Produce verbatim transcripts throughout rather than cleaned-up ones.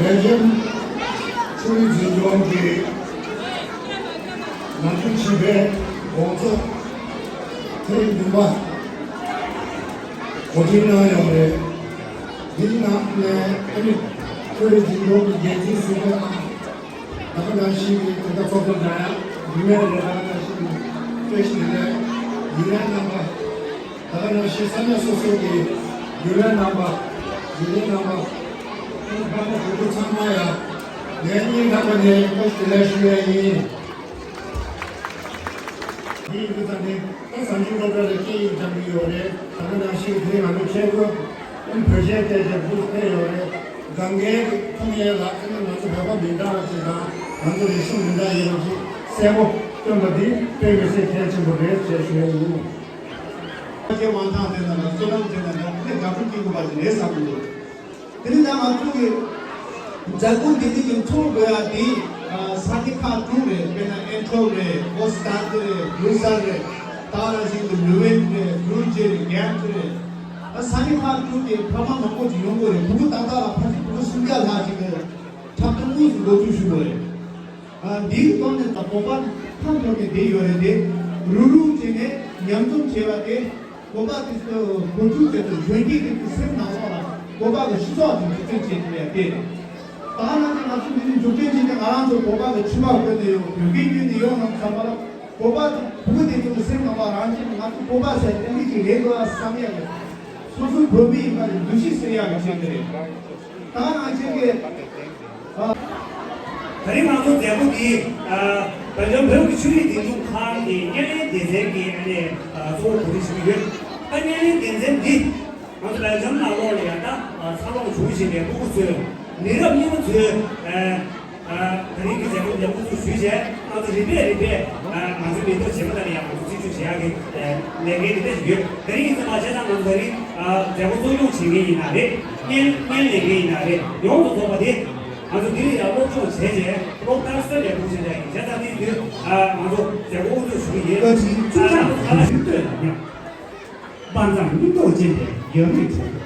ལས་བྱེད་ཆོས་རིག་འཛིན་སྐྱོང་གི་ནང་ཁུལ་ཆེད་ཕེབས་དགོངས་རྫོགས་ཐེངས་བདུན་པ་གོ་སྒྲིག་གནང་ཡོད་རེད། འདིའི་ནང་ནས་ཨ་ནི་ཆོས་རིག་འཛིན་སྐྱོང་གི་འགན་འཛིན་ཟུར་པ་དང་། ད་ག་ནང་བཞིན་གྱི་དེ་འདྲ་ཚོགས་གཙོ་འདྲ་ཡང་རིན་མེད་རེད། ད་ག་ནང་བཞིན་གྱི་བཀྲ་ཤིས་བདེ་ལེགས་ཡིན་ལན་རྣམ་པ། ད་ག་ནང་བཞིན་ས་གནས་སོ་སོ་གི་ཡུལ་ལྷན་རྣམ་པ། ཡུལ་ལྷན་རྣམ་པ། ཁོང་ཕ་མ་བུ་ཕྲུག་ཚང་མ་ཡང་ངའི་སྙིང་ཐག་པ་ནས་བཀྲ་ཤིས་བདེ་ལེགས་ཞུ་ཡ་ཡིན། འདི་ཡིན་དུས་ཙང་ནས་ད་གཟའ་མཇུག་སློབ་གྲྭ་ལ་སྐད་ཡིག་སྦྱང་གི་ཡོད་རེད། ད་ག་ནང་བཞིན་དེ་རིང་ང་ཚོ་ཆེད་དུ་བོད་ཆས་སྤྲས་བྱས་འདུག་ཕེབས་ཡོད་རེད། དགའ་མཁན་གྱི་ཐུགས་ངལ་ལ་ཨ་ནི་ང་ཚོ་བོད་པ་མི་འདྲ་བ་ཅིག་དང་ང་ཚོ་རིག་གཞུང་མི་འདྲ་ཡིན་རོགས་ཞེས་གསལ་པོ་སྟོན་པ་འདི་དཔེ་མི་སྲིད་གལ་ཆེན་པོ་རེད་ཅེས་ཞུ་ཡ་ཡིན། ཁྱེད་དབང་ཐང་དེ་ན་ལ་སྤྱོད་ལམ་དེ་ན་ལ་ཨ་ནི་དགའ་སྤྲོ་སྐྱེ་དགོས་པ་ཞིག་རེད་བསམ་གྱི་འདུག་དེ་ནི་ད་ང་ཚོ་གི་མཛད་སྒོ་འདི་ནི་ཡང་ཚོགས་དགོས་ཡ་དེ་ས་གནས་ཁག་དྲུག་རེད། དཔེར་ན་ཨན་ཐོབ་རེད། ཨོ་སི་ཏན་ཏི་རེད། བྷུ་རུ་སལ་རེད། ད་ག་ནང་བཞིན་གྱི་ལུ་ཝེན་རེད། བྷུ་རུ་ཇེ་རེད། གྷན་ཊི་རེད། ད་ས་གནས་ཁག་དྲུག་གི་ཕ་མ་མང་པོ་ཅིག་ཡོང་གི་རེད། ཕྲུ་གུ་ཏག་ཏག་ལ་ཕལ་ཆེར་ཕྲུ་གུ་སུམ་བརྒྱ་ལྷག་ཅིག་གི་འཁྲབ་སྟོན་དངོས་སུ་འགོ་འཛུགས་ཞུ་དགོས་རེད། ཨ། འདིའི་ཐོག་ནས་ད་བོད་པ་ཐམས་ཅད་ནས་བསྡད་ཡོད་རེད་དེ། རུག་རུག་བྱས་ནས་མཉམ་འཛོམས་བྱས་པ་དེ་བོད་པ་དེ་ཚོ་གོ་རྒྱུ་དེ་ཚོ་གཞོན་སྐྱེས་དེ་ཚོའི་སེམས་ནང་ལོགས་ལ་བོད་པ་གི་སྤྱི་ཚོགས་དེ་འཛུགས་སྐྲུན་བྱེད་ཐུབ་ཡ་དེ་རེད། ད་ག་ནང་བཞིན་ང་ཚོ་འདི་ནས་འཛུགས་སྐྲུན་བྱས་ཏེ་ང་རང་ཚོ་བོད་པ་གི་ཕྱི་པགས་བཀོན་ནས་ཡོང་། བོད་སྐད་བརྒྱུད་ནས་ཡོང་ནམ་བསམ་པ་ལ། བོད་པ་དང་བོད་དེ་ཚོ་གི་སེམས་ནང་ལ་རང་བཞིན་ང་ཚོ་བོད་པ་ཟེར་དེ་འདྲ་ཅིག་རེད་འདུག་ཨ་བསམ་ཡ་གི། སོ་སོ་བོད་མི་ཡིན་པ་ལ་འདུ་ཤེས་སད་ཡག་གི་ཆེད་དུ་རེད། ད་ང་ཆེད་ཀྱི། ཨ། ད་རིང་ང་ཚོ་མཛད་སྒོ་འདི། ཨ། བོད་ལྗོངས་བོད་ཀྱི་ཆོས་རིག་འཛིན་སྐྱོང་ཁང་གི་བརྙན་ལེན་སྡེ་ཚན་གྱི་ཨ་ནི། ཨ། གཙོ་བོ་གོ་སྒྲིག་ཞུ་གི་ཡོད། ད་བརྙན་ལེན་སྡེ་ཚན་འདི་ང་ཚོ་བོད་ལྗོངས་ནང་ལོགས་ལ་ཡང་ད། ཨ། འཚར་ལོངས་བྱུང་བཞིན་པའི་ཕྲུ་གུ་ཚོས་མི་རབས་རྙིང་པ་ཚོའི། ཨ། ཨ། ད་རིང་གི་མཛད་སྒོ་འདི་དབུ་འཛུགས་ཞུས་བྱས། ང་ཚོ་རིམ་པས་རིམ་པས། ཨ། ང་ཚོའི་མི་ཐོག་བྱེད་པ་དང་ཡང་ང་ཚོ་སྲིད་ཇུས་བྱེད་ཡག་གི། ཨ། ལས་འགན་འདི་འདྲ་ཞིག་ཡོད། ད་རིང་ཡིན་ཙང་མ་བྱས་ཙང་ང་ཚོ་ད་རིང་། ཨ། མཛད་སྒོ་གཙོ་སྐྱོང་བྱེད་མཁན་ཡིན་ན་རེད། བརྙན་བརྙན་ལེན་མཁན་ཡིན་ན་རེད། ཡོངས་སུ་རྫོགས་པ་དེ་ང་ཚོ་འདི་ལ་ཡང་སློབ་སྦྱོང་བྱས་རྗེས་སློབ་མཐར་སོན་པའི་ཕྲུ་གུ་ཞིག་འདྲ་ཡིན་བྱས་ཙང་དེའི་དུས། ཨ། ང་ཚོ་མཛད་སྒོ་དབུ་འཛུགས་ཞུ་གི་ཡིན། བཀའ་དྲིན་ཨ། ང་ཚོ་ག་ལ་ཞུ་འདོད་ན་སྙམ། དཔའ་མཛངས་སྙིང་སྟོབས་ཅན་པའི་ཡབ་མེས་གྲོགས།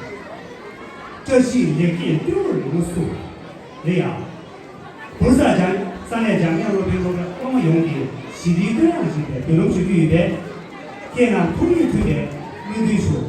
བཀྲ་ཤིས་ལེགས་སྐྱེས་ལྟེ་བར་ལོངས་སུ། རེད་ཡ། བོད་ས་ལྗང་ས་གནས་འཇམ་དབྱངས་སློབ་གྲྭའི་སློབ་གྲྭ་སློབ་མ་ཡོངས་ཀྱི་ཞི་བདེའི་བསྟོད་བསྔགས་ཞུས་པའི་བསྟོད་ལུང་ཞུ་རྒྱུ་ཡིན་པས། ཁྱེད་རྣམས་ཐུགས་ཡིད་ཐུབ་པའི་སྨོན་འདུན་ཞུ།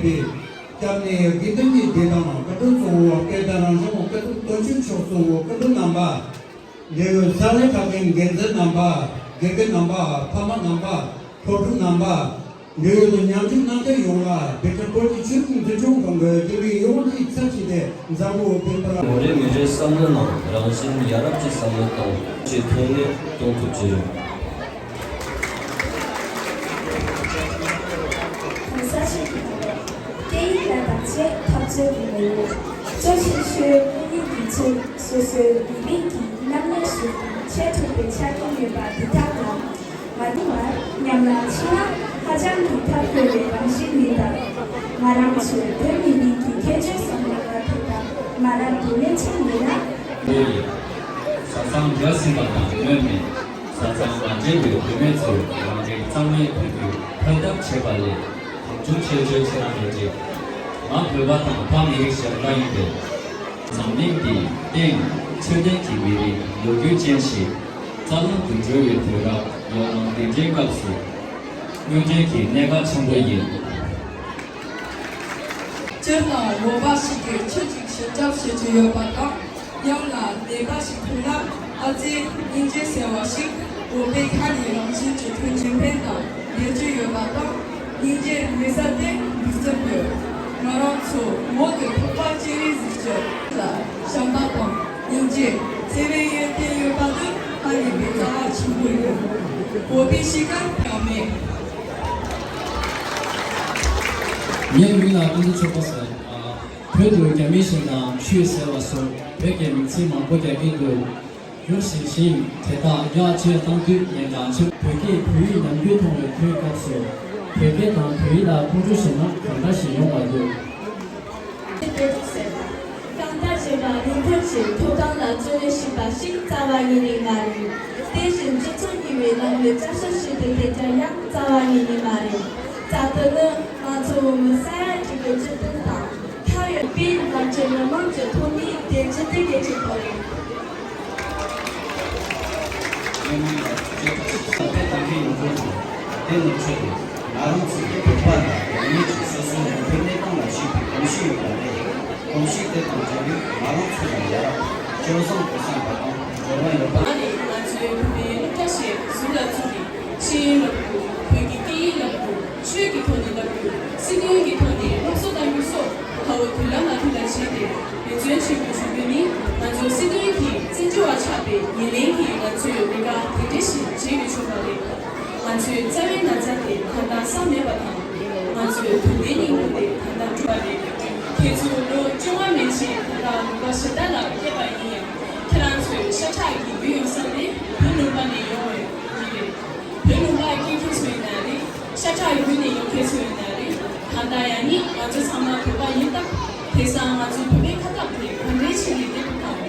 སྐྱབས་གནས་དགེ་འདུན་གྱི་སྡེ་དང་བཀའ་དྲུང་གཙོ་བོ་དཔལ་ལྡན་རང་བྱུང་བཀའ་དྲུང་དོན་གཅོད་མཆོག་གཙོ་བོ་བཀའ་དྲུང་རྣམ་པ། འབྲེལ་ཡོད་ས་གནས་ཁག་གི་འགན་འཛིན་རྣམ་པ། དགེ་རྒན་རྣམ་པ། ཕ་མ་རྣམ་པ། སློབ་ཕྲུག་རྣམ་པ། འབྲེལ་ཡོད་ཉམས་ཞིབ་གནང་མཁན་ཡོངས་ལ་བོད་ཀྱི་བོད་ཀྱི་ཆོས་ལུགས་འཛིན་སྐྱོང་ཁང་གི་དགེ་བའི་ཡོངས་ཀྱི་ཚབ་བྱས་ཏེ་མཛད་སྒོ་སྤེལ་བར། ངོ་རེ་མི་རེ་བསམ་བློ་ནང་རང་བཞིན་ཡ་རབས་ཀྱི་བསམ་བློ་དང་ཆེས་ཐོན་ནས་གཏོང་ཐུབ་ཀྱི་ཡོད། གོང་ས་མཆོག་གི་སྐད་ཡིག་ལ་བརྟག་དཔྱད་འཐབ་རྩོད་ཀྱི་ལས་ཡོད། ཅོ་ཆེན་ཤོས་སྐུ་ཉིད་ཀྱི་ཚུལ་སོ་སོའི་ཡིག་རིགས་ཀྱི་རྣམ་གནས་སུ་ཆེས་མཐོ་བའི་ཆ་རྐྱེན་ཡོད་པ་འདི་དག་ལ། ང་ཚོ་བར་ཉམས་ལ་ཕྱིན་ན་ཧ་ཅང་གི་ཐབས་སྐྱོ་བའི་རང་བཞིན་ཡིན་སྟབས། ང་རང་ཚོའི་བོད་མི་རིགས་ཀྱི་ཁྱད་ཆོས་སམ་ལག་ལ་ཐེབས་པ་མ་རབས་ཀྱི་གནས་ཆེན་ཡིན་ན། ཡོད་ཡོད། བཟའ་ཚང་རྒྱ་ཟིན་པ་དང་སྨོས་མེད། བཟའ་ཚང་མ་འདྲེས་པའི་བུད་མེད་ཚོས་རང་རིགས་གཙང་མའི་བོད་ཀྱི་ཕན་ཐབས་བྱེད་པ་ལས་གང་བྱུང་ཆེ་བརྗོད་བྱེད་ན་མེད་ཅིག་ང་བོད་པ་དང་ཕ་མི་རིགས་གཞན་པ་ཡིན་པས། འཛམ་གླིང་འདིའི་སྟེང་ཚུལ་ལྡན་གྱི་མི་རིགས་ལོ་རྒྱུས་ཅན་ཞིག་རྩ་བརླིང་དུ་འགྲོ་བའི་དུས་རབས་ཡོད་སྣང་འདི་འདྲའི་སྐབས་སུ་སྔོན་ཐོན་གྱི་གནད་འགག་ཆེན་པོ་ཡིན། སྤྱིར་བཏང་བོད་པ་ཞིག་གིས་ཆོས་ཅིག་ཞིབ་འཇུག་ཡོད་པ་དང་། ཡང་ན་ནད་པ་ཞིག་ཐུག་ན་ཨ་ཙི་སྙིང་རྗེ་ཟེར་བ་ཞིག་བོད་པའི་ཁ་ནས་རང་བཞིན་གྱི་ཐོན་སྐྱེད་ཕན་དང་ལེགས་བཅོས་ཡོད་པ་དང་། སྙིང་རྗེ་མི་ཟ་སྟེ་འདུག་ཙམ་ཡོད། ང་རང་ཚོ་མོ་དེ་ཕོག་པ་ཅི་རིགས་ཟིག་ཅི་ལ་བྱམས་པ་དང་སྙིང་རྗེ་བརྩེ་བའི་ཡོན་ཏན་ཡོད་པ་དེ་ཧ་ལས་པའི་རྩ་བ་ཆེན་པོ་ཡོད། བོད་པའི་གཤིས་ཀ་ཡང་མེད། ངའི་མིང་ལ་ཀུན་བཟང་ཆོས་འཁོར་ཟེར། བོད་དུ་རྒྱ་མིའི་ཞིང་དང་ཆུ་ཟེར་བ་སོགས་བོད་ཀྱི་མིང་ཚིག་མང་པོ་རྒྱ་སྐད་དུ་བསྒྱུར་བཞིན་ཞིང་དེ་དག་ཡར་བཅོས་གཏང་དུས་ཉེན་ཁ་ཆེ། བོད་སྐད་བོད་ཡིག་ཉམས་རྒུད་མཐོང་བའི་དུས་སྐབས་སུ་བོད་སྐད་དང་བོད་ཡིག་ལ་ཁོང་ཁྲོ་ཞེ་དྲག་གང་འདྲ་ཞིག་ཡོང་བ་འདུག་དེ་ཚོ་ཟེར་བ། གང་ལྟར་བྱས་པ་རིན་ཐང་ཆེ་ཐོབ་ཐང་ལ་བརྩོན་ལེན་བྱེད་པ་ཞིག་རྩ་བ་ཉིད་ནས་མ་རེད། དེ་བཞིན་སྤྱི་ཚོགས་གཉིས་པའི་ནང་ནས་བསྐྱར་གསོ་བྱེད་པའི་དེ་འདྲ་ཡང་རྩ་བ་ཉིད་ནས་མ་རེད། རྩ་དོན་ནི་ང་ཚོ་བོད་མི་ས་ཡ་གཅིག་གི་སྤྱི་དོན་དང་། མཐའ་ཡོད་པའི་ལམ་གྱི་མི་མང་གི་ཐོག་ནས་དེ་ཇི་ལྟར་གལ་ཆེན་པོ་རེད། ཡོད་མེད་ལ་ཐུགས་རྗེ་བཀའ་ཤིས་བཟང་པོ་གཏོང་གི་ཡོང་དགོས་ཀྱང་། དེ་ནི་ཆོས་དང་ང་རང་ཚོ་གི་བོད་པ་དང་རང་ཉིད་ཀྱི་སོ་སོའི་ནང་ཁུལ་གནས་སྟངས་ལ་གཞིགས་པའི་གོམས་གཤིས་ཡོད་པ་རེད། གོམས་གཤིས་དེ་དང་འབྲེལ་ཡོད་ང་རང་ཚོ་ལ་ཡ་རབས་སྤྱོད་བཟང་དུ་བསམ་པ་དང་འབྱོར་བ་ཡོད་པ། ཨ་ནི་ང་ཚོའི་བོད་པའི་སློབ་གྲྭ་ཞིག་ཟུར་ལ་བཙུགས་ནས་ཤེས་ཡོན་སློབ་རྒྱུ། བོད་ཀྱི་སྐད་ཡིག་སློབ་རྒྱུ། ཆོས་ཀྱི་ཐོག་ནས་བསླབ་རྒྱུ། སྲིད་དོན་གྱི་ཐོག་ནས་སློབ་གསོ་གནང་རྒྱུ་སོགས་ཧ་བོ་དུས་ལ་མ་དུས་ལ་བྱས་ཏེ་འབད་བརྩོན་བྱེད་དགོས་ཞུ་རྒྱུ་ནི་ང་ཚོ་སྲིད་དོན་གྱི་བཙན་བྱོལ་བ་ཆགས་པའི་ཉེར་ལེན་གྱིས་ང་ཚོའི་ལས་ཀ་དེ་འདྲ་ཞིག་བྱེད་དགོས་བྱུང་བ་རེད། ང་ཚོའི་རྩ་བའི་ན་ཚ་དེ་ད་ལྟ་ས་མེད་པ་དང་། ང་ཚོའི་དུས་འདས་སྙིང་པོ་དེ་ད་ལྟ་གྲུབ་པ་རེད། ཁྱེད་ཚོ་ལོ་བཅོ་ལྔ་མན་ཆད་ད་ལྟ་ལུང་པ་གཞན་དག་ལ་སླེབས་པ་ཡིན་ཡང་། ཁྱེད་རང་ཚོའི་ཤ་ཁྲག་གི་རྒྱུས་ཡོད་ས་དེ་བོད་ལུང་པ་ནས་ཡོང་བའི་མི་རེད། བོད་ལུང་པ་སྐྱེས་མཁན་ཚོ་ཡིན་ན་རེད། ཤ་ཁྲག་རྒྱུད་ནས་ཡོང་མཁན་ཚོ་ཡིན་ན་རེད། ད་ལྟ་ཡང་ནི་ང་ཚོ་ཚང་མ་བོད་པ་ཡིན་སྟབས། དེང་སང་ང་ཚོའི་བོད་པའི་ཁ་སྟབས་དེ་ག་འདྲའི་ཆེ་ནས་བསྡད་པ་དང་།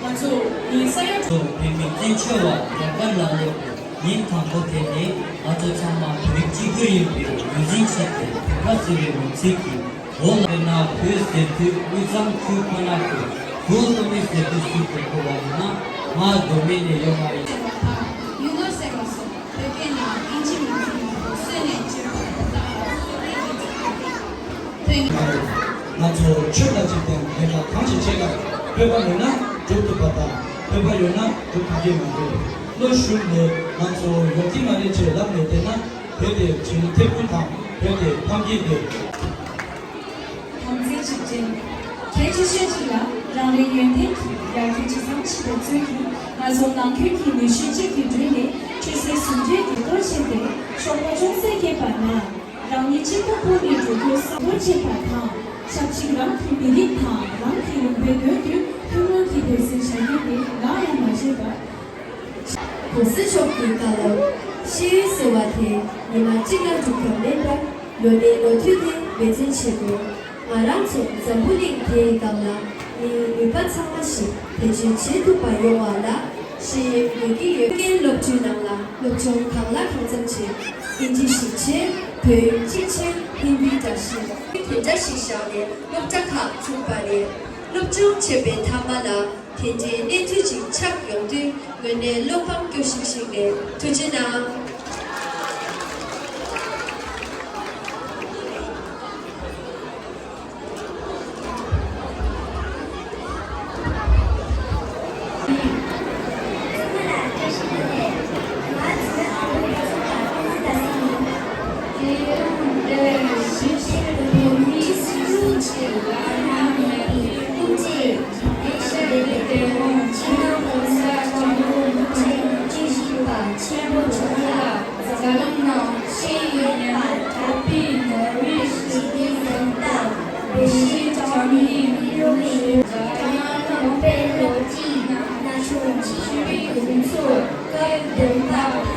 ང་ཚོ་ནི་ས་ཡ། ཚོ་བོད་མི་བཙན་བྱོལ་བ་རྒྱ་གར་ལ་སླེབས་པའི་ཉིན་དང་པོ་དེ་ནས་ང་ཚོ་ཚང་མ་བོད་རིགས་གཅིག་གྱུར་ཡིན་པའི་ངོས་འཛིན་བྱས་ཏེ། བོད་པ་ཟེར་བའི་མིང་ཚིག་གི་འོག་ལ་དཔེར་ན་བོད་ཟེར་དུས་དབུས་གཙང་ཁུལ་ཁོ་ན་གི་བོད་སློབ་མི་ཟེར་དུས་སུ་གོ་དགོས་པ་ཡིན་ན། ང་མདོ་སྨད་ནས་ཡོད་མ་རེད། ཟེར་བ་དང་ཡུལ་ལུང་ཟེར་བ་སོགས་བོད་སྐད་ནང་ཨིན་ཇི་མིང་ཚིག་མང་པོ་བསྲེས་ནས་བརྗོད་པ་དང་། ཐོན། ང་ཚོ་ཆོས་དང་འཇིག་རྟེན་ལས་ཀ་གང་ཞིག་བྱེད་སྐབས་བོད་པ་མིན་ན་སྒྲུབ་ཐུབ་པ་དང་བོད་པ་ཡོད་ན་སྒྲུབ་ཐུབ་ཀྱི་མ་རེད། བློ་གཞུང་ནས་ང་ཚོ་ཡོང་གི་མ་རེད་ཅེས་ལབ་ནས་བསྡད་ན། བོད་དེ་བྱིན་ཐེབས་རྒྱུ་དང་བོད་དེ་ཕམ་གྱི་རེད། དམ་རྫས་གཅིག་ཅན། གལ་ཆེ་ཤོས་གཅིག་ལ་རང་རེའི་ཡོན་ཏན་གྱིས་ཡར་རྒྱས་ཇི་ཙམ་ཕྱིན་པའི་ཚུལ་གྱིས། ང་ཚོ་ནང་ཁུལ་གྱི་ནུས་ཤུགས་གཅིག་གིས་བསྒྲིལ་ནས་ཆོས་སྲིད་ཟུང་འབྲེལ་གྱི་སྒོ་ཕྱེ་སྟེ་ཤོག་པ་ཅུང་ཟད་སྐྱེས་པ་ན། རང་ཉིད་གཅིག་པུ་ཕུགས་ནས་འགྲོ་རྒྱུར་བསམ་བློ་བྱེད་པ་དང་། ཆབས་ཅིག་རང་གི་མི་རིགས་དང་རང་གི་ལུང་པའི་དོན་དུ་ཐུན་མོང་གི་འབད་བརྩོན་བྱ་རྒྱུ་དེ་ལག་ཡང་མ་བརྗེད་པར། གོང་ས་མཆོག་གི་བཀའ་སློབ། ཤེས་ཡོན་ཟེར་བ་དེ་ཉི་མ་གཅིག་ལ་འགྲུབ་ཐབས་མེད་པར། ལོ་ནས་ལོ་མཐུད་དེ་འབད་བརྩོན་བྱེད་དགོས། ང་རང་ཚོ་འཛམ་བུ་གླིང་འདིའི་སྒང་ལ་མིའི་ནུས་པ་ཚང་མ་ཞིག་བེད་སྤྱོད་བྱེད་ཐུབ་པ་ཡོང་བ་ལ་ཤེས་ཡོན་དགོས་ཀྱི་ཡོད། ཀྱི་སློབ་ཕྲུག་རྣམས་ལ་སློབ་སྦྱོང་གང་ལ་གང་འཚམ་བྱས། ཨིན་ཇི་ཞིག་བྱས། བོད་ཡིག་གཅིག་བྱས། ཧིན་དི་འདྲ་ཞིག་དེ་འདྲ་ཞིག་བཞག་ནས་སློབ་གྲྭ་ཁག་བཙུགས་པ་རེད། སློབ་སྦྱོང་བྱས་པའི་མཐའ་མ་ལ། དེ་འདྲའི་གནས་ཚུལ་ཅིག་ཆགས་ཡོང་དུས་དངོས་གནས་བློ་ཕམ་སྐྱོ་ཤིག་ཤིག་རེད། ཐུགས་རྗེ་གནང་། ལ་ན་མེད་པའི་སྐུ་ཚེ་རིང་པོ་ཞིག་བསྐྱལ་ཏེ། སྤྱི་ནོར་གོང་ས་སྐྱབས་མགོན་རིན་པོ་ཆེ་བཅུ་བཞི་པ་ཆེན་པོ་མཆོག་ལ་རྫ་ལམ་ནང་ཤེས་ཡོན་དང་གྲགས་པའི་ནོར་བུ་ཞིག་གི་ཡོང་སྟངས། བོད་ཞི་འཇམ་པའི་མི་རོ་ཞིག་རྫ་ཡང་ནང་པའི་ལོ་རྒྱུས་ན་ཆུང་ཆུང་བའི་དགོན་ཚོ་སྐབས་བདུན་པ།